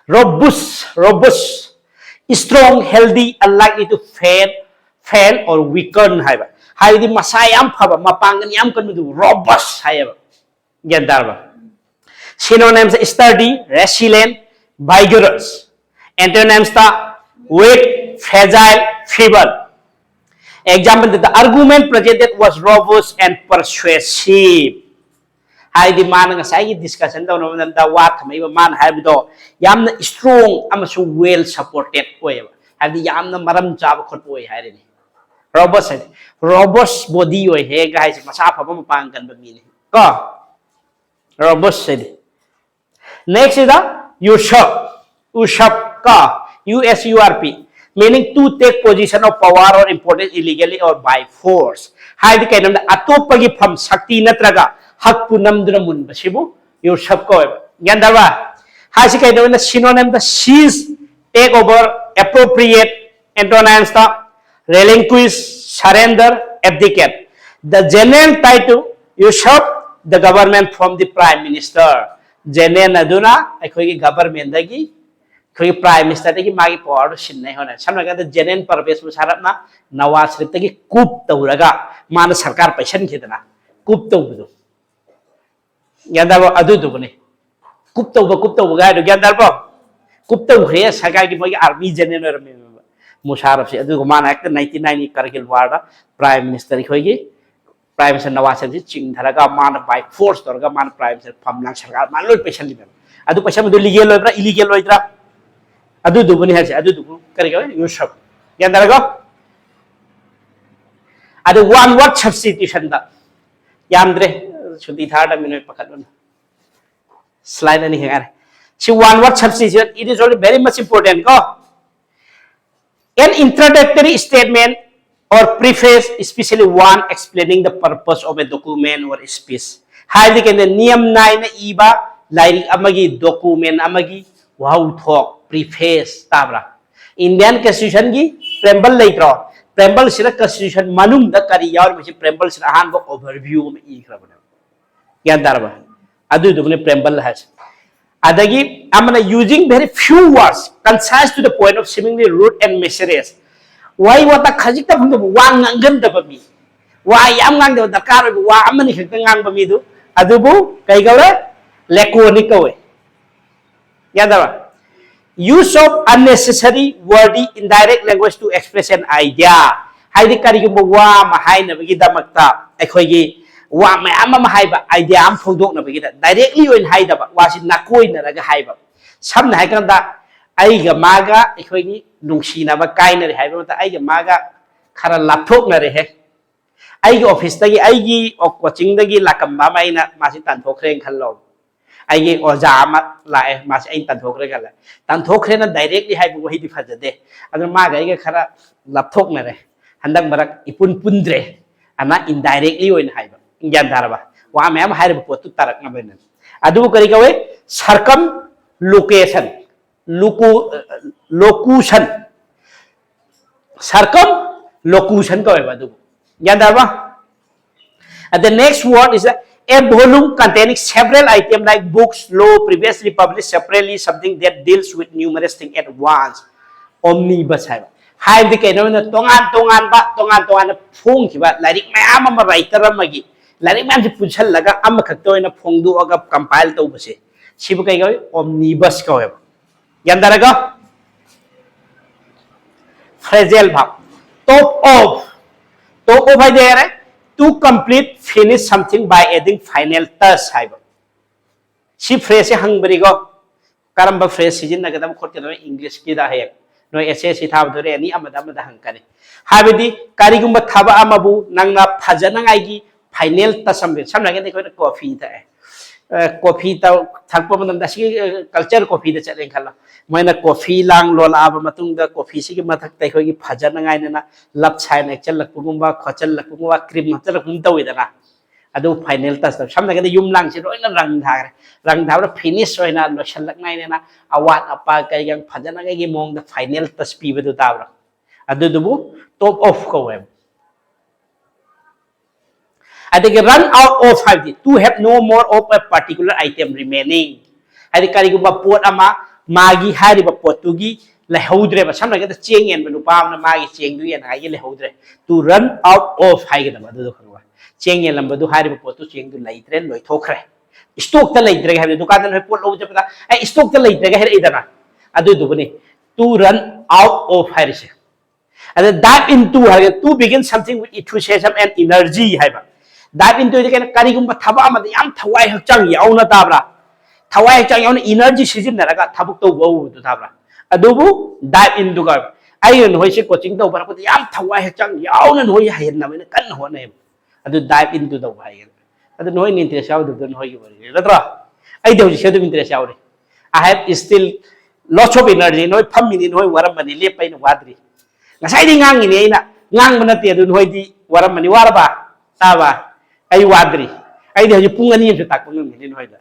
Robust, robust, strong, healthy, unlikely to fail, fail or weaken ꯍꯥꯏꯕ꯫ ꯍꯥꯏꯕꯗꯤ ꯃꯁꯥ ꯌꯥꯝ ꯐꯕ, ꯃꯄꯥꯡꯒꯜ ꯌꯥꯝ ꯀꯟꯕꯗꯨ robust ꯍꯥꯏꯌꯦꯕ꯫ ꯒ꯭ꯌꯥꯟ ꯇꯥꯔꯕ? Synonyms ꯇ sturdy, resilient, vigorous꯫ Antonyms ꯇ weak, fragile, feeble꯫ Example ꯇ, the argument presented was robust and persuasive꯫ ꯍꯥꯏꯗꯤ ꯃꯥꯅ ꯉꯁꯥꯏꯒꯤ discussion ꯇꯧꯅꯕ ꯃꯇꯝꯗ ꯋꯥ ꯊꯝꯃꯛꯏꯕ ꯃꯥꯅ ꯍꯥꯏꯕꯗꯣ ꯌꯥꯝꯅ strong ꯑꯃꯁꯨꯡ well supported ꯑꯣꯏꯌꯦꯕ꯫ ꯍꯥꯏꯕꯗꯤ ꯌꯥꯝꯅ ꯃꯔꯝ ꯆꯥꯕ ꯈꯣꯠꯄ ꯑꯣꯏ ꯍꯥꯏꯔꯤꯅꯤ꯫ Robust ꯍꯥꯏꯗꯤ robust body ꯑꯣꯏ ꯍꯦꯒ ꯍꯥꯏꯁꯦ ꯃꯁꯥ ꯐꯕ ꯃꯄꯥꯡ ꯀꯟꯕ ꯃꯤꯅꯤ ꯀꯣ꯫ Robust ꯍꯥꯏꯗꯤ꯫ Next is the usurp. Usurp ꯀꯣ, U S U R P, meaning to take position of power or importance illegally or by force. ꯍꯥꯏꯗꯤ ꯀꯩꯅꯣꯗ ꯑꯇꯣꯞꯄꯒꯤ ꯐꯝ, ꯁꯛꯇꯤ ꯅꯠꯇ꯭ꯔꯒ ꯍꯛꯄꯨ ꯅꯝꯗꯨꯅ ꯃꯨꯟꯕꯁꯤꯕꯨ usurp ꯀꯧꯋꯦꯕ꯫ ꯒ꯭ꯌꯥꯟ ꯇꯥꯔꯕ? ꯍꯥꯏꯁꯤ ꯀꯩꯅꯣꯅ synonym ꯗ seize, take over, appropriate, antonyms ꯇ relinquish, surrender, abdicate. The general title, usurp the government from the prime minister. General ꯑꯗꯨꯅ ꯑꯩꯈꯣꯏꯒꯤ government ꯗꯒꯤ, ꯑꯩꯈꯣꯏꯒꯤ prime minister ꯗꯒꯤ ꯃꯥꯒꯤ power ꯗꯨ ꯁꯤꯟꯅꯩ ꯍꯣꯠꯅꯩ꯫ ꯁꯝꯅ ꯍꯥꯏꯔꯕꯗ general Pervez Musharraf ꯅ Nawaz Sharif ꯇꯒꯤ coup ꯇꯧꯔꯒ ꯃꯥꯅ ꯁꯔꯀꯥꯔ ꯄꯩꯁꯟꯈꯤꯗꯅ, coup ꯇꯧꯕꯗꯣ꯫ ꯒ꯭ꯌꯥꯟ ꯇꯥꯔꯕꯣ? ꯑꯗꯨꯗꯨꯕꯨꯅꯤ꯫ Coup ꯇꯧꯕ, coup ꯇꯧꯕꯒ ꯍꯥꯏꯗꯣ ꯒ꯭ꯌꯥꯟ ꯇꯥꯔꯕꯣ? Coup ꯇꯧꯈ꯭ꯔꯦ ꯁꯔꯀꯥꯔꯒꯤ, ꯃꯣꯏꯒꯤ army general ꯑꯣꯏꯔꯝꯃꯦꯕ Musharraf ꯁꯦ꯫ ꯑꯗꯨꯒ ꯃꯥꯅ ꯍꯦꯛꯇ ninety nine ꯒꯤ Kargil war ꯗ prime minister, ꯑꯩꯈꯣꯏꯒꯤ prime minister Nawaz Sharif ꯁꯤ ꯆꯤꯡꯊꯔꯒ ꯃꯥꯅ by force ꯇꯧꯔꯒ ꯃꯥꯅ prime minister ꯐꯝꯂꯥꯡ ꯁꯔꯀꯥꯔ ꯃꯥꯅ ꯂꯣꯏ ꯄꯩꯁꯜꯂꯤꯅꯦꯕ꯫ ꯑꯗꯨ ꯄꯩꯁꯟꯕꯗꯨ legal ꯑꯣꯏꯕ꯭ꯔꯥ, illegal ꯑꯣꯏꯗ꯭ꯔꯥ? ꯑꯗꯨꯗꯨꯕꯨꯅꯤ ꯍꯥꯏꯁꯦ꯫ ꯑꯗꯨꯗꯨꯕꯨ ꯀꯔꯤ ꯀꯧꯋꯤ? Usurp꯫ ꯒ꯭ꯌꯥꯟ ꯇꯥꯔꯦꯀꯣ? ꯑꯗꯨ one word substitution ꯗ ꯌꯥꯝꯗ꯭ꯔꯦ, ꯁꯨꯇꯤ ꯊꯥꯔꯗꯕꯅꯤ, ꯅꯣꯏ ꯄꯥꯈꯠꯂꯨꯅꯨ꯫ Slide ꯑꯅꯤ ꯈꯛ ꯉꯥꯏꯔꯦ꯫ ꯁꯤ one word substitution, it is only very much important ꯀꯣ꯫ An introductory statement or preface, especially one explaining the purpose of a document or speech. ꯍꯥꯏꯕꯗꯤ ꯀꯩꯅꯣ, ꯅꯤꯌꯝ ꯅꯥꯏꯅ ꯏꯕ ꯂꯥꯏꯔꯤꯛ ꯑꯃꯒꯤ, document ꯑꯃꯒꯤ ꯋꯥꯍꯧꯊꯣꯛ, preface, ꯇꯥꯕ꯭ꯔꯥ? Indian Constitution ꯒꯤ preamble ꯂꯩꯇ꯭ꯔꯣ? Preamble ꯁꯤꯅ Constitution ꯃꯅꯨꯡꯗ ꯀꯔꯤ ꯌꯥꯎꯔꯤꯕ, ꯁꯤ preamble ꯁꯤꯅ ꯑꯍꯥꯟꯕ overview ꯑꯃ ꯏꯈ꯭ꯔꯕꯅꯦꯕ꯫ ꯒ꯭ꯌꯥꯟ ꯇꯥꯔꯕ? ꯑꯗꯨꯗꯨꯒꯅꯦ preamble ꯍꯥꯏꯁꯦ꯫ ꯑꯗꯒꯤ ꯑꯃꯅ using very few words, concise to the point of seemingly rude and mysterious. ꯋꯥꯍꯩ ꯋꯥꯇꯥ ꯈꯖꯤꯛꯇ ꯐꯪꯗꯕ, ꯋꯥ ꯉꯥꯡꯒꯟꯗꯕ ꯃꯤ, ꯋꯥ ꯌꯥꯝ ꯉꯥꯡꯗꯕ, ꯗꯔꯀꯥꯔ ꯑꯣꯏꯕ ꯋꯥ ꯑꯃꯅꯤ ꯈꯛꯇ ꯉꯥꯡꯕ ꯃꯤꯗꯨ, ꯑꯗꯨꯕꯨ ꯀꯩ ꯀꯧꯋꯦ? Laconic ꯀꯧꯋꯦ꯫ ꯒ꯭ꯌꯥꯟ ꯇꯥꯔꯕ? Use of unnecessary wordy indirect language to express an idea. ꯍꯥꯏꯗꯤ ꯀꯔꯤꯒꯨꯝꯕ ꯋꯥ ꯑꯃ ꯍꯥꯏꯅꯕꯒꯤꯗꯃꯛꯇ ꯑꯩꯈꯣꯏꯒꯤ ꯋꯥ ꯃꯌꯥꯝ ꯑꯃ ꯍꯥꯏꯕ, idea ꯑꯃ ꯐꯣꯡꯗꯣꯛꯅꯕꯒꯤꯗ directly ꯑꯣꯏꯅ ꯍꯥꯏꯗꯕ, ꯋꯥꯁꯤ ꯅꯥꯀꯣꯏꯅꯔꯒ ꯍꯥꯏꯕ꯫ ꯁꯝꯅ ꯍꯥꯏꯔꯀꯥꯟꯗ, ꯑꯩꯒ ꯃꯥꯒ ꯑꯩꯈꯣꯏꯒꯤ ꯅꯨꯡꯁꯤꯅꯕ ꯀꯥꯏꯅꯔꯦ ꯍꯥꯏꯕ ꯃꯇꯝꯗ, "ꯑꯩꯒ ꯃꯥꯒ ꯈꯔ ꯂꯥꯞꯊꯣꯛꯅꯔꯦꯍꯦ, ꯑꯩꯒꯤ ꯑꯣꯐꯤꯁꯇꯒꯤ, ꯑꯩꯒꯤ ꯀꯣꯆꯤꯡꯗꯒꯤ ꯂꯥꯛꯂꯝꯕ ꯑꯃ ꯑꯩꯅ ꯃꯥꯁꯤ ꯇꯥꯟꯊꯣꯛꯈ꯭ꯔꯦꯅ ꯈꯜꯂꯣ꯫ ꯑꯩꯒꯤ ꯑꯣꯖꯥ ꯑꯃ ꯂꯥꯛꯑꯦ, ꯃꯥꯁꯤ ꯑꯩꯅ ꯇꯥꯟꯊꯣꯛꯈ꯭ꯔꯦ ꯈꯜꯂꯦ꯫ ꯇꯥꯟꯊꯣꯛꯈ꯭ꯔꯦꯅ ꯗꯥꯏꯔꯦꯛꯂꯤ ꯍꯥꯏꯕ ꯋꯥꯍꯩꯗꯤ ꯐꯖꯗꯦ꯫ ꯑꯗꯨꯅ ꯃꯥꯒ ꯑꯩꯒ ꯈꯔ ꯂꯥꯞꯊꯣꯛꯅꯔꯦ, ꯍꯟꯗꯛ ꯃꯔꯛ ꯏꯄꯨꯟ ꯄꯨꯟꯗ꯭ꯔꯦ ꯑꯅ ꯏꯟꯗꯥꯏꯔꯦꯛꯂꯤ ꯑꯣꯏꯅ ꯍꯥꯏꯕ꯫ ꯒ꯭ꯌꯥꯟ ꯇꯥꯔꯕ? ꯋꯥ ꯃꯌꯥꯝ ꯍꯥꯏꯔꯤꯕ ꯄꯣꯠꯇꯨ ꯇꯥꯔꯛꯅꯕꯅꯤꯅ꯫ ꯑꯗꯨꯕꯨ ꯀꯔꯤ ꯀꯧꯏ? ꯁꯔꯀꯝ ꯂꯣꯀꯦꯁꯟ, ꯂꯣꯀꯨ ꯂꯣꯀꯨꯁꯟ, ꯁꯔꯀꯝ ꯂꯣꯀꯨꯁꯟ ꯀꯧꯋꯦꯕ꯫ ꯑꯗꯨꯕꯨ ꯒ꯭ꯌꯥꯟ ꯇꯥꯔꯕ? And the next word is a, a volume containing several items like books, law, previously published separately, something that deals with numerous things at once. Omnibus ꯍꯥꯏꯕ꯫ ꯍꯥꯏꯕꯗꯤ ꯀꯩꯅꯣ ꯍꯥꯏꯅ ꯇꯣꯉꯥꯟ ꯇꯣꯉꯥꯟꯕ, ꯇꯣꯉꯥꯟ ꯇꯣꯉꯥꯟꯅ ꯐꯣꯡꯈꯤꯕ ꯂꯥꯏꯔꯤꯛ ꯃꯌꯥꯝ ꯑꯃ, ꯔꯥꯏꯇꯔ ꯑꯃꯒꯤ ꯂꯥꯏꯔꯤꯛ ꯃꯌꯥꯝꯁꯦ ꯄꯨꯟꯁꯜꯂꯒ ꯑꯃꯈꯛꯇ ꯑꯣꯏꯅ ꯐꯣꯡꯗꯣꯛꯑꯒ ꯀꯝꯄꯥꯏꯜ ꯇꯧꯕꯁꯦ, ꯁꯤꯕꯨ ꯀꯩ ꯀꯧꯏ? ꯑꯣꯝꯅꯤꯕꯁ ꯀꯧꯋꯦꯕ꯫ ꯒ꯭ꯌꯥꯟ ꯇꯥꯔꯦꯀꯣ? Phrasal verb, top of, top of ꯍꯥꯏꯗꯤ ꯌꯥꯔꯦ, to complete, finish something by adding final touch ꯍꯥꯏꯕ꯫ ꯁꯤ ꯐ꯭ꯔꯦꯖꯁꯦ ꯍꯪꯕꯅꯤꯀꯣ, ꯀꯔꯝꯕ ꯐ꯭ꯔꯦꯖ ꯁꯤꯖꯤꯟꯅꯒꯗꯕ ꯈꯣꯠꯀꯗꯕ ꯏꯪꯂꯤꯁꯀꯤꯗ ꯍꯌꯦꯡ ꯅꯣꯏ ꯑꯦꯁ ꯑꯦꯁ ꯁꯤ ꯊꯥꯕꯗ ꯑꯣꯏꯔꯦ, ꯑꯦꯅꯤ ꯑꯃꯗ ꯑꯃꯗ ꯍꯪꯉꯛꯀꯅꯤ꯫ ꯍꯥꯏꯕꯗꯤ ꯀꯔꯤꯒꯨꯝꯕ ꯊꯕꯛ ꯑꯃꯕꯨ ꯅꯪꯅ ꯐꯖꯅꯉꯥꯏꯒꯤ ꯐꯥꯏꯅꯦꯜ ꯇꯁ ꯑꯃ, ꯁꯝꯅ ꯍꯥꯏꯔꯒꯗꯤ ꯑꯩꯈꯣꯏꯅ ꯀꯣꯐꯤ ꯊꯛꯑꯦ꯫ ꯑ, ꯀꯣꯐꯤ ꯇꯧ-, ꯊꯛꯄ ꯃꯇꯝꯗ ꯑꯁꯤꯒꯤ, ꯑ, ꯀꯜꯆꯔ ꯀꯣꯐꯤꯗ ꯆꯠꯂꯦꯅ ꯈꯜꯂꯣ꯫ ꯃꯣꯏꯅ ꯀꯣꯐꯤ ꯂꯥꯡ ꯂꯣꯜꯂꯛꯑꯕ ꯃꯇꯨꯡꯗ ꯀꯣꯐꯤꯁꯤꯒꯤ ꯃꯊꯛꯇ ꯑꯩꯈꯣꯏꯒꯤ ꯐꯖꯅꯉꯥꯏꯅꯦꯅ ꯂꯞ ꯁꯥꯏꯟ ꯌꯦꯛꯁꯜꯂꯛꯄꯒꯨꯝꯕ ꯈꯣꯠꯆꯜꯂꯛꯄꯒꯨꯝꯕ ꯀ꯭ꯔꯤꯝ ꯍꯥꯞꯆꯜꯂꯛꯄꯒꯨꯝ ꯇꯧꯋꯤꯗꯅ꯫ ꯑꯗꯨ ꯐꯥꯏꯅꯦꯜ ꯇꯁꯇ, ꯁꯝꯅ ꯍꯥꯏꯔꯒꯗꯤ ꯌꯨꯝ ꯂꯥꯡꯁꯦ ꯂꯣꯏꯅ ꯔꯪ ꯊꯥꯈ꯭ꯔꯦ, ꯔꯪ ꯊꯥꯕꯗ ꯐꯤꯅꯤꯁ ꯑꯣꯏꯅ ꯂꯣꯏꯁꯤꯜꯂꯛꯅꯉꯥꯏꯅꯦꯅ ꯑꯋꯥꯠ ꯑꯄꯥ ꯀꯩꯀꯥ ꯐꯖꯅꯉꯥꯏꯒꯤ ꯃꯑꯣꯡꯗ ꯐꯥꯏꯅꯦꯜ ꯇꯁ ꯄꯤꯕꯗꯨ ꯇꯥꯕ꯭ꯔꯥ? ꯑꯗꯨꯗꯨꯕꯨ ꯇꯣꯞ ꯑꯣꯐ ꯀꯧꯋꯦꯕ꯫ ꯑꯗꯒꯤ run out of ꯍꯥꯏꯕꯗꯤ to have no more of a particular item remaining, ꯍꯥꯏꯗꯤ ꯀꯔꯤꯒꯨꯝꯕ ꯄꯣꯠ ꯑꯃ ꯃꯥꯒꯤ ꯍꯥꯏꯔꯤꯕ ꯄꯣꯠꯇꯨꯒꯤ ꯂꯩꯍꯧꯗ꯭ꯔꯦꯕ꯫ ꯁꯝꯅ ꯍꯥꯏꯔꯕꯗ ꯆꯦꯡ ꯌꯦꯟꯕ ꯅꯨꯄꯥ ꯑꯃꯅ ꯃꯥꯒꯤ ꯆꯦꯡꯗꯨ ꯌꯦꯟꯅꯉꯥꯏꯒꯤ ꯂꯩꯍꯧꯗ꯭ꯔꯦ, to run out of ꯍꯥꯏꯒꯗꯕ꯫ ꯑꯗꯨꯗꯣ ꯈꯪꯕ꯭ꯔꯥ? ꯆꯦꯡ ꯌꯦꯜꯂꯝꯕꯗꯨ, ꯍꯥꯏꯔꯤꯕ ꯄꯣꯠꯇꯨ, ꯆꯦꯡꯗꯨ ꯂꯩꯇ꯭ꯔꯦ, ꯂꯣꯏꯊꯣꯛꯈ꯭ꯔꯦ, ꯏꯁꯇꯣꯛꯇ ꯂꯩꯇ꯭ꯔꯦ ꯍꯥꯏꯕꯗꯤ ꯗꯨꯀꯥꯟꯗ ꯅꯣꯏ ꯄꯣꯠ ꯂꯧꯕ ꯆꯠꯄꯗ ꯑꯩ ꯏꯁꯇꯣꯛꯇ ꯂꯩꯇ꯭ꯔꯦꯒ ꯍꯥꯏꯔꯛꯏꯗꯅ, ꯑꯗꯨꯗꯨꯕꯨꯅꯤ to run out of ꯍꯥꯏꯔꯤꯁꯦ꯫ ꯑꯗ dive into ꯍꯥꯏꯔꯒ to begin something with enthusiasm and energy ꯍꯥꯏꯕ꯫ Dive into ꯍꯥꯏꯗꯤ ꯀꯩꯅꯣ? ꯀꯔꯤꯒꯨꯝꯕ ꯊꯕꯛ ꯑꯃꯗ ꯌꯥꯝ ꯊꯋꯥꯏ ꯍꯛꯆꯥꯡ ꯌꯥꯎꯅ, ꯇꯥꯕ꯭ꯔꯥ? ꯊꯋꯥꯏ ꯍꯛꯆꯥꯡ ꯌꯥꯎꯅ ꯏꯅꯔꯖꯤ ꯁꯤꯖꯤꯟꯅꯔꯒ ꯊꯕꯛ ꯇꯧꯕ ꯍꯧꯕꯗꯨ ꯇꯥꯕ꯭ꯔꯥ? ꯑꯗꯨꯕꯨ dive into ꯀꯧꯋꯦꯕ꯫ ꯑꯩꯅ ꯅꯈꯣꯏꯁꯦ coaching ꯇꯧꯕ ꯍꯥꯏꯔꯛꯄꯗ ꯌꯥꯝ ꯊꯋꯥꯏ ꯍꯛꯆꯥꯡ ꯌꯥꯎꯅ ꯅꯈꯣꯏ ꯍꯩꯍꯟꯅꯕ ꯑꯩꯅ ꯀꯟꯅ ꯍꯣꯠꯅꯩꯕ꯫ ꯑꯗꯨ dive into ꯇꯧꯕ ꯍꯥꯏꯒꯅꯤ꯫ ꯑꯗꯨ ꯅꯈꯣꯏꯅ interest ꯌꯥꯎꯗꯕꯗꯣ ꯅꯈꯣꯏꯒꯤ ꯑꯣꯏꯔꯦ, ꯅꯠꯇ꯭ꯔꯣ? ꯑꯩꯗꯤ ꯍꯧꯖꯤꯛꯁꯦ ꯑꯗꯨꯝ interest ꯌꯥꯎꯔꯤ꯫ I have still lots of energy. ꯅꯈꯣꯏ ꯐꯝꯃꯤꯅꯤ, ꯅꯈꯣꯏ ꯋꯥꯔꯝꯕꯅꯤ, ꯂꯦꯞꯄ ꯑꯩꯅ ꯋꯥꯗ꯭ꯔꯤ꯫ ꯉꯁꯥꯏꯗꯤ ꯉꯥꯡꯉꯤꯅꯤ ꯑꯩꯅ, ꯉꯥꯡꯕ ꯅꯠꯇꯦ꯫ ꯑꯗꯨ ꯅꯈꯣꯏꯗꯤ ꯋꯥꯔꯝꯕꯅꯤ, ꯋꯥꯔꯕ? ꯇꯥꯕ? ꯑꯩ ꯋꯥꯗ꯭ꯔꯤ꯫ ꯑꯩꯗꯤ ꯍꯧꯖꯤꯛ ꯄꯨꯡ ꯑꯅꯤ ꯑꯃꯁꯨ ꯇꯥꯛꯄ ꯉꯝꯒꯅꯤ ꯅꯈꯣꯏꯗ꯫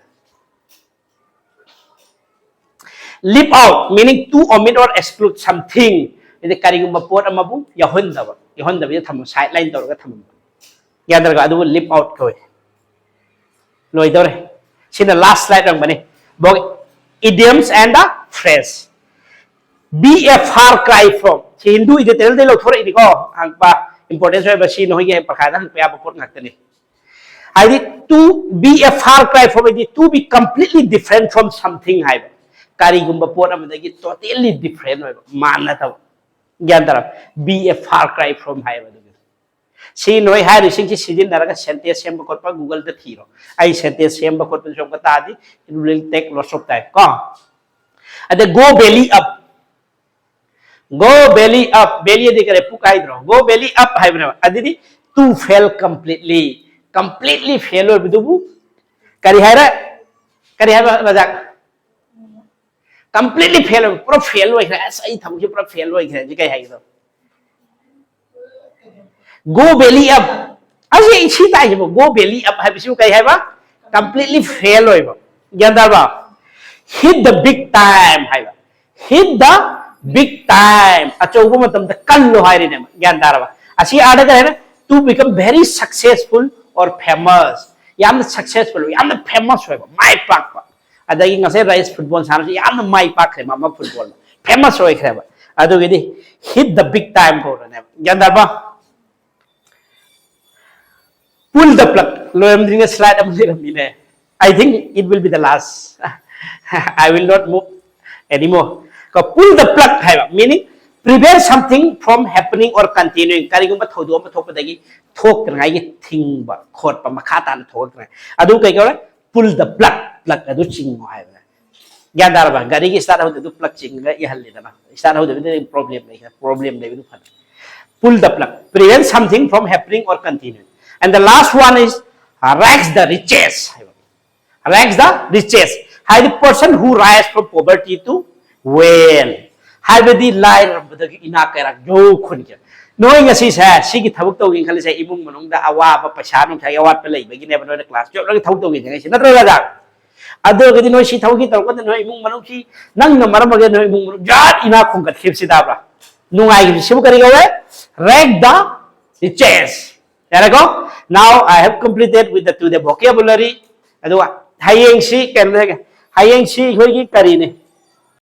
Leave out, meaning to omit or exclude something. ꯍꯥꯏꯗꯤ ꯀꯔꯤꯒꯨꯝꯕ ꯄꯣꯠ ꯑꯃꯕꯨ ꯌꯥꯎꯍꯟꯗꯕ, ꯌꯥꯎꯍꯟꯗꯕꯤꯗ ꯊꯝꯕ, sideline ꯇꯧꯔꯒ ꯊꯝꯕ꯫ ꯒ꯭ꯌꯥꯟ ꯇꯥꯔꯒ ꯑꯗꯨꯕꯨ leave out ꯀꯧꯏ꯫ ꯂꯣꯏꯗꯧꯔꯦ꯫ ꯁꯤꯅ last slide ꯑꯣꯏꯔꯝꯒꯅꯤ꯫ ꯕꯣꯛ, idioms and the phrase. Be a far cry from. ꯁꯤ ꯍꯤꯟꯗꯨ ꯏꯗꯤꯇꯦꯜꯗꯩ ꯂꯧꯊꯣꯔꯛꯏꯅꯤꯀꯣ꯫ ꯍꯪꯕ importance ꯑꯣꯏꯕ, ꯁꯤ ꯅꯈꯣꯏꯒꯤ ꯄꯔꯈꯥꯗ ꯍꯪꯕ ꯌꯥꯕ ꯄꯣꯠ ꯉꯥꯛꯇꯅꯤ꯫ ꯍꯥꯏꯗꯤ to be a far cry from ꯍꯥꯏꯗꯤ to be completely different from something ꯍꯥꯏꯕ꯫ ꯀꯔꯤꯒꯨꯝꯕ ꯄꯣꯠ ꯑꯃꯗꯒꯤ totally different ꯑꯣꯏꯕ, ꯃꯥꯟꯅꯗꯕ꯫ ꯒ꯭ꯌꯥꯟ ꯇꯥꯔꯕ? Be a far cry from ꯍꯥꯏꯕ ꯑꯗꯨꯒꯤꯗꯣ꯫ ꯁꯤ ꯅꯣꯏ ꯍꯥꯏꯔꯤꯁꯤꯡꯁꯤ ꯁꯤꯖꯤꯟꯅꯔꯒ sentence ꯁꯦꯝꯕ ꯈꯣꯠꯄ Google ꯗ ꯊꯤꯔꯣ꯫ ꯑꯩ sentence ꯁꯦꯝꯕ ꯈꯣꯠꯄꯁꯨ ꯑꯃꯨꯛꯀ ꯇꯥꯗꯤ, it will take lots of time ꯀꯣ꯫ ꯑꯗ go belly up, go belly up, belly ꯑꯗꯤ ꯀꯔꯤ? ꯄꯨꯛ ꯍꯥꯏꯗ꯭ꯔꯣ? Go belly up ꯍꯥꯏꯕꯅꯦꯕ꯫ ꯑꯗꯨꯗꯤ to fail completely, completely fail ꯑꯣꯏꯕꯗꯨꯕꯨ ꯀꯔꯤ ꯍꯥꯏꯔꯦ? ꯀꯔꯤ ꯍꯥꯏꯕ ꯔꯖꯥꯛ? Completely fail ꯑꯣꯏꯕ, ꯄꯨꯔꯥ fail ꯑꯣꯏꯈ꯭ꯔꯦ꯫ ꯑꯁ, ꯑꯩ ꯊꯕꯛꯁꯦ ꯄꯨꯔꯥ fail ꯑꯣꯏꯈ꯭ꯔꯦ꯫ ꯁꯤ ꯀꯩ ꯍꯥꯏꯒꯗꯧ? Go belly up꯫ ꯑꯁꯤ ꯁꯤ ꯇꯥꯏꯁꯤꯕꯨ, go belly up ꯍꯥꯏꯕꯁꯤꯕꯨ ꯀꯩ ꯍꯥꯏꯕ? Completely fail ꯑꯣꯏꯕ꯫ ꯒ꯭ꯌꯥꯟ ꯇꯥꯔꯕ? Hit the big time ꯍꯥꯏꯕ꯫ Hit the big time꯫ ꯑꯆꯧꯕ ꯃꯇꯝꯗ ꯀꯜꯂꯣ ꯍꯥꯏꯔꯤꯅꯦꯕ꯫ ꯒ꯭ꯌꯥꯟ ꯇꯥꯔꯕ? ꯑꯁꯤ ꯑꯥꯗ ꯀꯩ ꯍꯥꯏꯅ? To become very successful or famous꯫ ꯌꯥꯝꯅ successful, ꯌꯥꯝꯅ famous ꯑꯣꯏꯕ, ꯃꯥꯏ ꯄꯥꯛꯄ꯫ ꯑꯗꯒꯤ ꯉꯁꯥꯏ ꯔꯥꯏꯁ ꯐꯨꯠꯕꯣꯜ ꯁꯥꯟꯅꯕꯁꯤ ꯌꯥꯝꯅ ꯃꯥꯏ ꯄꯥꯛꯈ꯭ꯔꯦ, ꯃꯥ ꯐꯨꯠꯕꯣꯜ famous ꯑꯣꯏꯈ꯭ꯔꯦꯕ꯫ ꯑꯗꯨꯒꯤꯗꯤ hit the big time ꯀꯧꯔꯅꯦꯕ꯫ ꯒ꯭ꯌꯥꯟ ꯇꯥꯔꯕ? Pull the plug꯫ ꯂꯣꯏꯔꯝꯗ꯭ꯔꯤꯉꯩ slide ꯑꯃ ꯂꯩꯔꯝꯃꯤꯅꯦ꯫ I think it will be the last. I will not move anymore. ꯀꯣ, pull the plug ꯍꯥꯏꯕ meaning prevent something from happening or continuing꯫ ꯀꯔꯤꯒꯨꯝꯕ ꯊꯧꯗꯣꯛ ꯑꯃ ꯊꯣꯛꯄꯗꯒꯤ ꯊꯣꯛꯇꯅꯉꯥꯏꯒꯤ ꯊꯤꯡꯕ ꯈꯣꯠꯄ, ꯃꯈꯥ ꯇꯥꯅ ꯊꯣꯛꯂꯛꯇꯅꯉꯥꯏ꯫ ꯑꯗꯨ ꯀꯩ ꯀꯧꯔꯦ? Pull the plug꯫ Plug ꯑꯗꯨ ꯆꯤꯡꯉꯣ ꯍꯥꯏꯕꯅꯦ꯫ ꯒ꯭ꯌꯥꯟ ꯇꯥꯔꯕ? ꯒꯥꯔꯤꯒꯤ start ꯍꯧꯗꯕꯗꯨ plug ꯆꯤꯡꯉꯒ ꯏꯍꯜꯂꯦꯗꯅ, start ꯍꯧꯗꯕꯗꯨꯗꯤ problem ꯂꯩ, problem ꯂꯩꯕꯗꯨ ꯐꯅ. Pull the plug, prevent something from happening or continuing. And the last one is, uh, rags the richest ꯍꯥꯏꯕ. Rags the richest ꯍꯥꯏꯗꯤ person who rise from poverty to wealth, ꯍꯥꯏꯕꯗꯤ ꯂꯥꯏꯔꯕꯗꯒꯤ ꯏꯅꯥꯛ ꯀꯩꯔꯥꯛ ꯌꯧ ꯈꯨꯟꯒꯤ. ꯅꯣꯏ ꯉꯁꯤꯁꯦ ꯁꯤꯒꯤ ꯊꯕꯛ ꯇꯧꯒꯦꯅ ꯈꯜꯂꯤꯁꯦ, ꯏꯃꯨꯡ ꯃꯅꯨꯡꯗ ꯑꯋꯥꯕ, ꯄꯩꯁꯥ ꯅꯨꯡꯁꯥꯒꯤ ꯑꯋꯥꯠꯄ ꯂꯩꯕꯒꯤꯅꯦꯕ ꯅꯣꯏꯅ class twelve ꯂꯣꯏꯔꯒ ꯊꯕꯛ ꯇꯧꯒꯦꯅ ꯈꯜꯂꯤꯁꯦ, ꯅꯠꯇ꯭ꯔꯣ ꯔꯥꯖꯥ? ꯑꯗꯨ ꯑꯣꯏꯔꯒꯗꯤ ꯅꯣꯏ ꯁꯤ ꯊꯕꯛꯀꯤ ꯇꯧꯔꯀꯥꯟꯗ ꯅꯣꯏ ꯏꯃꯨꯡ ꯃꯅꯨꯡꯁꯤ, ꯅꯪꯅ ꯃꯔꯝ ꯑꯣꯏꯔꯒ ꯅꯣꯏ ꯏꯃꯨꯡ ꯃꯅꯨꯡ ꯖꯥꯠ ꯏꯅꯥꯛ ꯈꯨꯟꯒꯠꯈꯤꯕꯁꯤ ꯇꯥꯕ꯭ꯔꯥ? ꯅꯨꯡꯉꯥꯏꯈꯤꯕꯁꯤꯕꯨ ꯀꯔꯤ ꯀꯧꯋꯦ? Rag the richest. ꯌꯥꯔꯦꯀꯣ? Now I have completed with the to the vocabulary. ꯑꯗꯨꯒ ꯍꯌꯦꯡꯁꯤ ꯀꯩꯅꯣ ꯍꯥꯏꯒꯦ, ꯍꯌꯦꯡꯁꯤ ꯑꯩꯈꯣꯏꯒꯤ ꯀꯔꯤꯅꯤ?